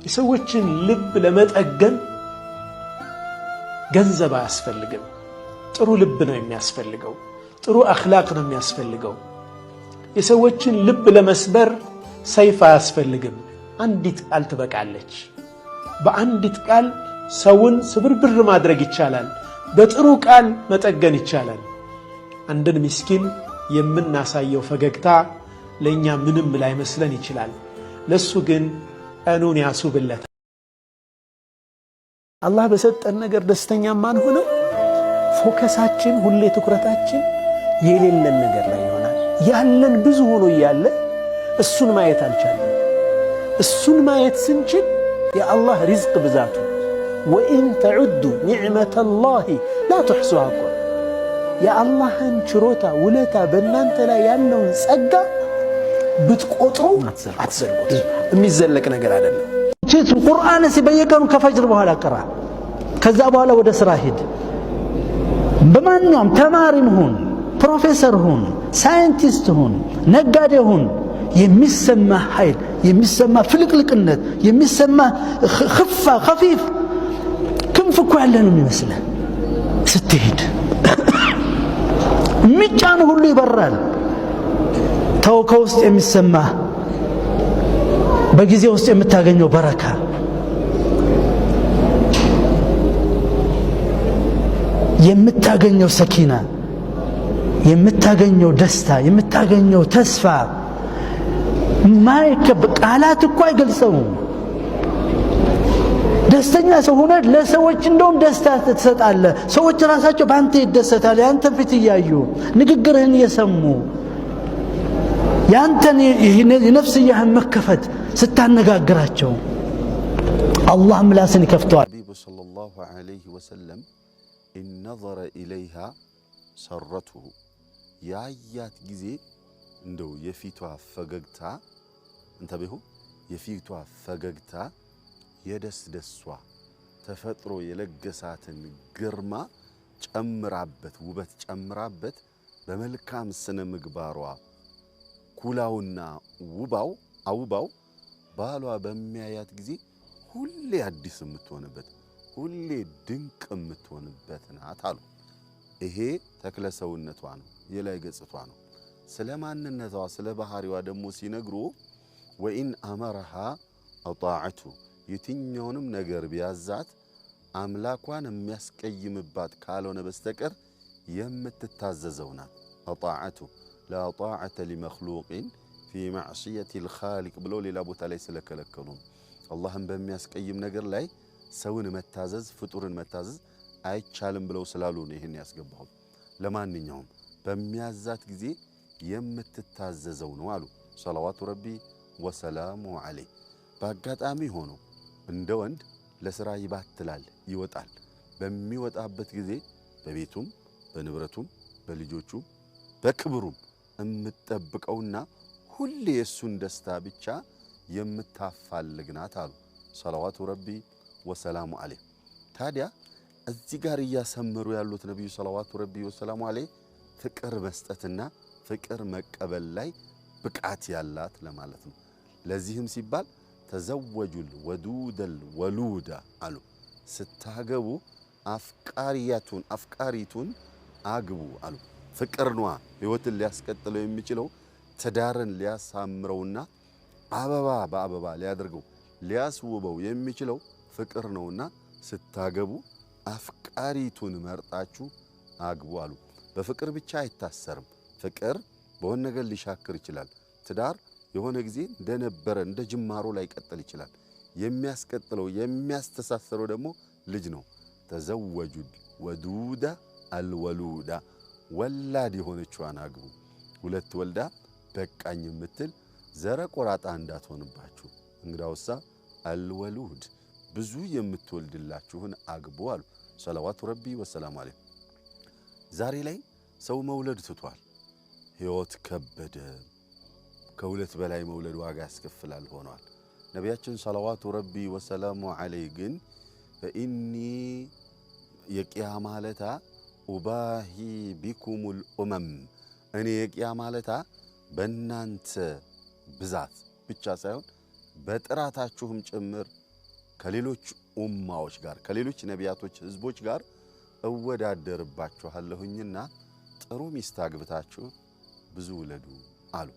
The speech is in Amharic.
የሰዎችን ልብ ለመጠገን ገንዘብ አያስፈልግም። ጥሩ ልብ ነው የሚያስፈልገው። ጥሩ አኽላቅ ነው የሚያስፈልገው። የሰዎችን ልብ ለመስበር ሰይፍ አያስፈልግም። አንዲት ቃል ትበቃለች። በአንዲት ቃል ሰውን ስብርብር ማድረግ ይቻላል። በጥሩ ቃል መጠገን ይቻላል። አንድን ምስኪን የምናሳየው ፈገግታ ለእኛ ምንም ላይመስለን ይችላል። ለሱ ግን ቀኑን ያስውብለታል። አላህ በሰጠን ነገር ደስተኛ ማንሆነው focus ኣችን፣ ሁሌ ትኩረታችን የሌለን ነገር ላይ ይሆናል። ያለን ብዙ ሆኖ እያለ እሱን ማየት አልቻለም። እሱን ማየት ስንችል የአላህ ሪዝቅ ብዛቱ وإن تعدوا نعمة الله لا تحصوها እኮ የአላህን ችሮታ ውለታ በእናንተ ላይ ያለውን ጸጋ ብትቆጥሩ አትዘልቁት። የሚዘለቅ ነገር አይደለም። ቁርአን በየቀኑ ከፈጅር በኋላ ቅራ። ከዛ በኋላ ወደ ስራ ሂድ። በማንኛውም ተማሪም ሁን፣ ፕሮፌሰር ሁን፣ ሳይንቲስት ሁን፣ ነጋዴ ሁን፣ የሚሰማ ኃይል፣ የሚሰማ ፍልቅልቅነት፣ የሚሰማ خفة خفيف ክንፍ እኮ ያለ ነው የሚመስልህ ስትሄድ የሚጫኑ ሁሉ ይበራል። ተው ከውስጥ የሚሰማ በጊዜ ውስጥ የምታገኘው በረካ የምታገኘው ሰኪና የምታገኘው ደስታ የምታገኘው ተስፋ ማይከብ ቃላት እኮ አይገልጸውም። ደስተኛ ሰው ሆነ ለሰዎች እንደውም ደስታ ትሰጣለህ። ሰዎች ራሳቸው በአንተ ይደሰታል። ያንተን ፊት እያዩ ንግግርህን እየሰሙ ያንተን የነፍስያህን መከፈት ስታነጋግራቸው አላህ ምላስን ይከፍተዋል። حبيب صلى الله عليه وسلم إن نظر إليها سرته ያያት ጊዜ እንደው የፊቷ ፈገግታ እንተቢሁ የፊቷ ፈገግታ የደስ ደሷ ተፈጥሮ የለገሳትን ግርማ ጨምራበት ውበት ጨምራበት በመልካም ስነ ምግባሯ ኩላውና ውባው አውባው ባሏ በሚያያት ጊዜ ሁሌ አዲስ የምትሆንበት ሁሌ ድንቅ የምትሆንበት ናት አሉ። ይሄ ተክለ ሰውነቷ ነው፣ የላይ ገጽቷ ነው። ስለ ማንነቷ ስለ ባህሪዋ ደግሞ ሲነግሩ وإن أمرها أطاعته የትኛውንም ነገር ቢያዛት አምላኳን የሚያስቀይምባት ካልሆነ በስተቀር የምትታዘዘው ናት። أطاعته لا طاعة لمخلوق في معصية الخالق ብለው ሌላ ቦታ ላይ ስለከለከሉ አላህን በሚያስቀይም ነገር ላይ ሰውን መታዘዝ ፍጡርን መታዘዝ አይቻልም ብለው ስላሉ ነው ይህን ያስገባሁት። ለማንኛውም በሚያዛት ጊዜ የምትታዘዘው ነው አሉ ሰለዋቱ ረቢ ወሰላሙ ዐለይህ። በአጋጣሚ ሆኖ እንደ ወንድ ለስራ ይባትላል፣ ይወጣል። በሚወጣበት ጊዜ በቤቱም በንብረቱም በልጆቹም በክብሩም የምትጠብቀውና ሁሌ የእሱን ደስታ ብቻ የምታፋልግ ናት አሉ ሰለዋቱ ረቢ ወሰላሙ ዐለይህ። ታዲያ እዚህ ጋር እያሰመሩ ያሉት ነቢዩ ሰለዋቱ ረቢ ወሰላሙ ዐለይህ ፍቅር መስጠትና ፍቅር መቀበል ላይ ብቃት ያላት ለማለት ነው። ለዚህም ሲባል ተዘወጁል ወዱደል ወሉዳ አሉ። ስታገቡ አፍቃሪያቱን አፍቃሪቱን አግቡ አሉ። ፍቅር ነዋ ህይወትን ሊያስቀጥለው የሚችለው ትዳርን ሊያሳምረውና አበባ በአበባ ሊያደርገው ሊያስውበው የሚችለው ፍቅር ነውና ስታገቡ አፍቃሪቱን መርጣችሁ አግቡ አሉ። በፍቅር ብቻ አይታሰርም። ፍቅር በሆነ ነገር ሊሻክር ይችላል። ትዳር የሆነ ጊዜ እንደነበረ እንደ ጅማሮ ላይቀጥል ይችላል። የሚያስቀጥለው የሚያስተሳስረው ደግሞ ልጅ ነው። ተዘወጁ ወዱዳ አልወሉዳ ወላድ የሆነችዋን አግቡ። ሁለት ወልዳ በቃኝ የምትል ዘረ ቆራጣ እንዳትሆንባችሁ። እንግዳውሳ አልወሉድ ብዙ የምትወልድላችሁን አግቡ አሉ ሰለዋቱ ረቢ ወሰላሙ ዐለይህ። ዛሬ ላይ ሰው መውለድ ትቷል። ሕይወት ከበደ። ከሁለት በላይ መውለድ ዋጋ ያስከፍላል ሆኗል። ነቢያችን ሰለዋቱ ረቢ ወሰላሙ ዐለይህ ግን ፈኢኒ የቅያማ ለታ ኡባሂ ቢኩሙል ኡመም እኔ የቅያማ ለታ በእናንተ ብዛት ብቻ ሳይሆን በጥራታችሁም ጭምር ከሌሎች ኡማዎች ጋር ከሌሎች ነቢያቶች ህዝቦች ጋር እወዳደርባችኋለሁኝና ጥሩ ሚስት አግብታችሁ ብዙ ውለዱ አሉ።